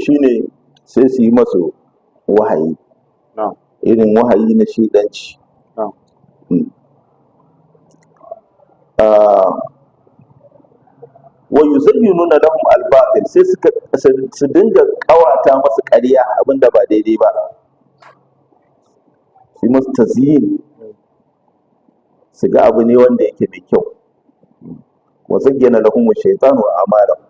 Shine sai su yi masu wahayi, irin wahayi na shidanci. Wa yuzayyinuna lahum al-batil, sai suka su dinga kawata masu ƙarya, abinda ba daidai ba, su yi masu tazyin, su ga abu ne wanda yake mai kyau. Wa zayyana lahum ash-shaytanu a'malahum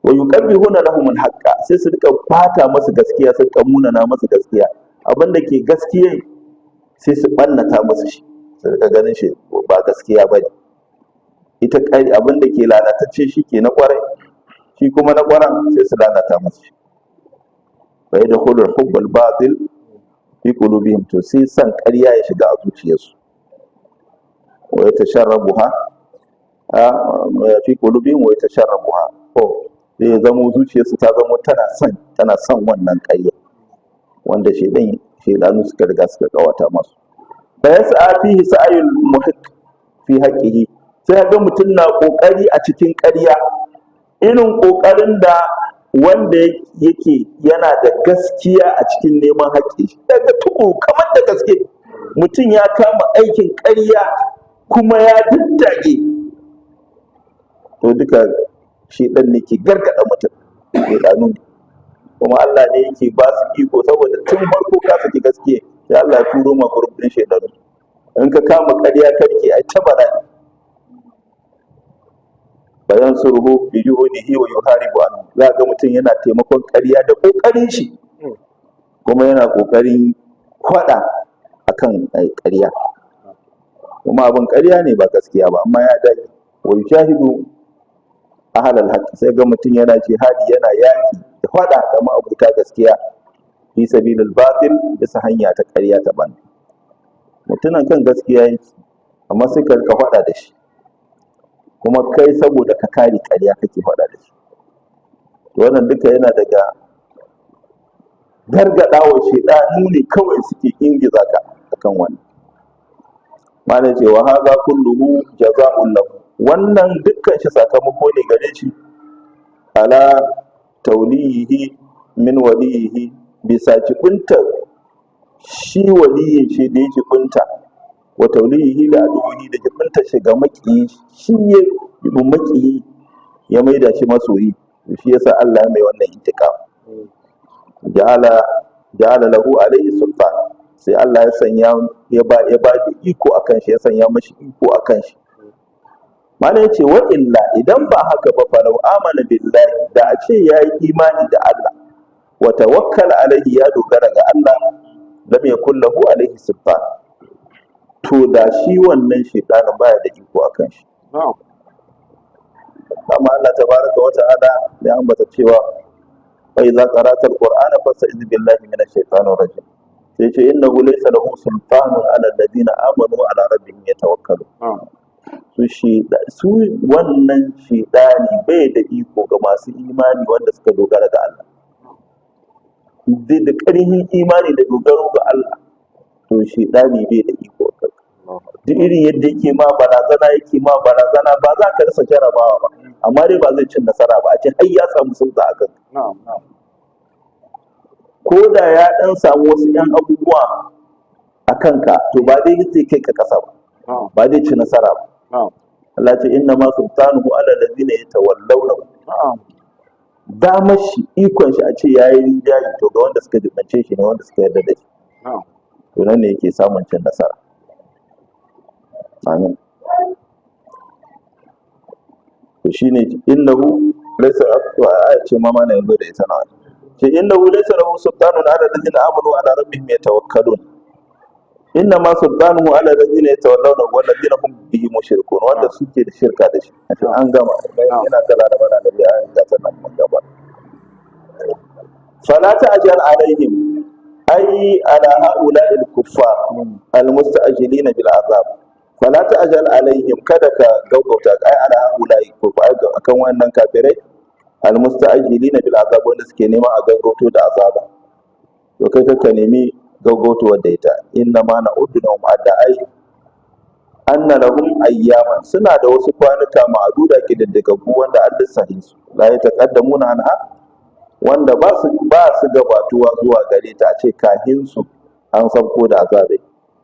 wa yuqabbihuna lahum al-haqqa, sai su rika bata masu gaskiya, su rika munana masu gaskiya. Abinda ke gaskiya sai su ɓannata masu shi, su rika ganin shi ba gaskiya ba ne. Ita ƙari abinda ke lalatacce shi ke na ƙwarai, shi kuma na ƙwaran sai su lalata masu shi. Fa yadkhulu al-hubb al-batil fi qulubihim, to sai san ƙarya ya shiga a zuciyarsu. Wa yatasharrabuha fi qulubihim wa yatasharrabuha, ko sai ya zamo zuciyarsu ta zamo tana son wannan ƙarya wanda shedan, shedanu suka riga suka kawata masu. Fa yas'a fihi sa'yul muhiq fi haqqihi, sai ga mutum na kokari a cikin ƙarya irin kokarin da wanda yake yana da gaskiya a cikin neman haƙƙi, daga tuku kamar da gaske mutum ya kama aikin ƙarya kuma ya daddage. To duka shedan ne ke gargada mutum, shedanu ne, kuma Allah ne yake ba su iko, saboda tun farko ka saki gaskiya, sai Allah ya turo ma group din shedanu. In ka kama ƙarya ka rike, ai ta bala'i. Bayan surhu bi juhudihi wa yuharibu anhu, za ga mutum yana taimakon ƙarya da ƙoƙarin shi, kuma yana ƙoƙarin kwaɗa akan ƙarya, kuma abin ƙarya ne ba gaskiya ba, amma ya dage. Wa yushahidu ahlal haqq, sai ga mutum yana jihadi, yana yaki da faɗa da ma'abuta gaskiya, fi sabilil batil, bisa hanya ta ƙarya ta ban. Mutumin kan gaskiya yake, amma sai ka rika faɗa da shi, kuma kai saboda ka kare ƙarya kake faɗa da shi. Wannan duka yana daga gargaɗawa shaidanu ne kawai suke ingiza ka akan wannan. Malam ce: wa hadha kulluhu jaza'un lahu, wannan dukkan shi sakamako ne gare shi, ala tauliyihi min waliyihi, bisa jibintar shi waliyin shi da ya jibinta, wa tauliyihi da aduwihi, da jibintar shi ga maƙiyi shi, ya jibi maƙiyi ya maida shi masoyi. Shi yasa Allah ya mai wannan intiqam. Ja'ala lahu alaihi sultan, sai Allah ya sanya ya ba da iko akan shi, ya sanya mashi iko akan shi. Malam yace: wa illa, idan ba haka ba, falau amana billahi, da a ce yayi imani da Allah, wa tawakkala alaihi, ya dogara ga Allah, lam yakul lahu alaihi sultan, to da shi wannan shaytanin baya da iko akan shi. Amma Allah tabaraka wa ta'ala ya ambata cewa: fa idza qara'ta al-qur'ana fasta'iz billahi minash shaitanir rajim. Sai ce: innahu laysa lahu sultanun ala alladhina amanu wa ala rabbihim yatawakkalun. Su shi su wannan shedani bai da iko ga masu imani wanda suka dogara ga Allah da ƙarfin imani da dogaro ga Allah. To shedani bai da iko a kanka. Duk irin yadda yake ma barazana, yake ma barazana, ba za ka rasa jarabawa ba, amma dai ba zai cin nasara ba a ce har ya samu sulta a kanka. na'am na'am Ko da ya dan samu wasu 'yan abubuwa a kanka, to ba dai zai kai ka ƙasa ba, ba zai ci nasara ba. Allah ce: inna ma sultanuhu ala allazina yatawallawna. Damar shi, ikon shi, a ce yayi rinjaye, to ga wanda suka jibance shi ne, wanda suka yarda da shi. To nan ne yake samun cin nasara. Amin. To shine innahu laysa, a ce ma mana yanzu da ita na ce: innahu laysa lahu sultanun ala allazina amanu ala rabbihim yatawakkalun, inna ma sultanuhu ala allazina yatawallawna wal ladina hum bihi mushrikun, wanda suke da shirka da shi. A ce an gama, yana ta laraba na da ya ga ta nan mun gaba. Fala ta'jal alaihim, ay ala ha'ula'i al-kuffar al-musta'jilin bil azab. Fala ta'jal alaihim, kada ka gaugauta, ai ala ha'ula'i kuffar, akan wannan kafirai, al-musta'jilin bil azab, wanda suke neman a gaggauto da azaba. To kai ka nemi gaugauto da ita. Inna ma na'uddu lahum adda, ai anna lahum ayyaman, suna da wasu kwanuka ma'aduda, kididdigaggu, wanda an lissafi su, la yataqaddamuna anha. Wanda ba su gabatuwa zuwa gare ta, a ce kahin su an sauko da azabe.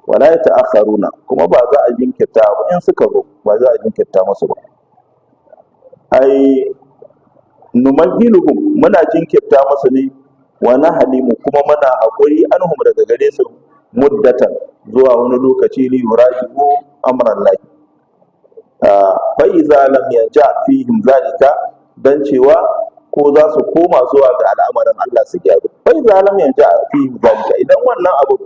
Wala ya ta'akharuna, kuma ba za a jinkirta ba in suka zo, ba za a jinkirta musu ba. Ai numahiluhum, muna jinkirta musu ne, wa nahlimu, kuma muna haƙuri, anhum, daga gare su, muddatan, zuwa wani lokaci, li yuraji'u amran lahi. Fa iza lam yanja fihim zalika, dan cewa ko za su koma zuwa ga al'amarin Allah su gyaru. Fa iza lam yanja fihim zalika, idan wannan abu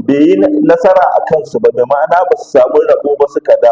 bai yi nasara a kansu ba, da ma'ana ba su samu rabo ba, suka dawo.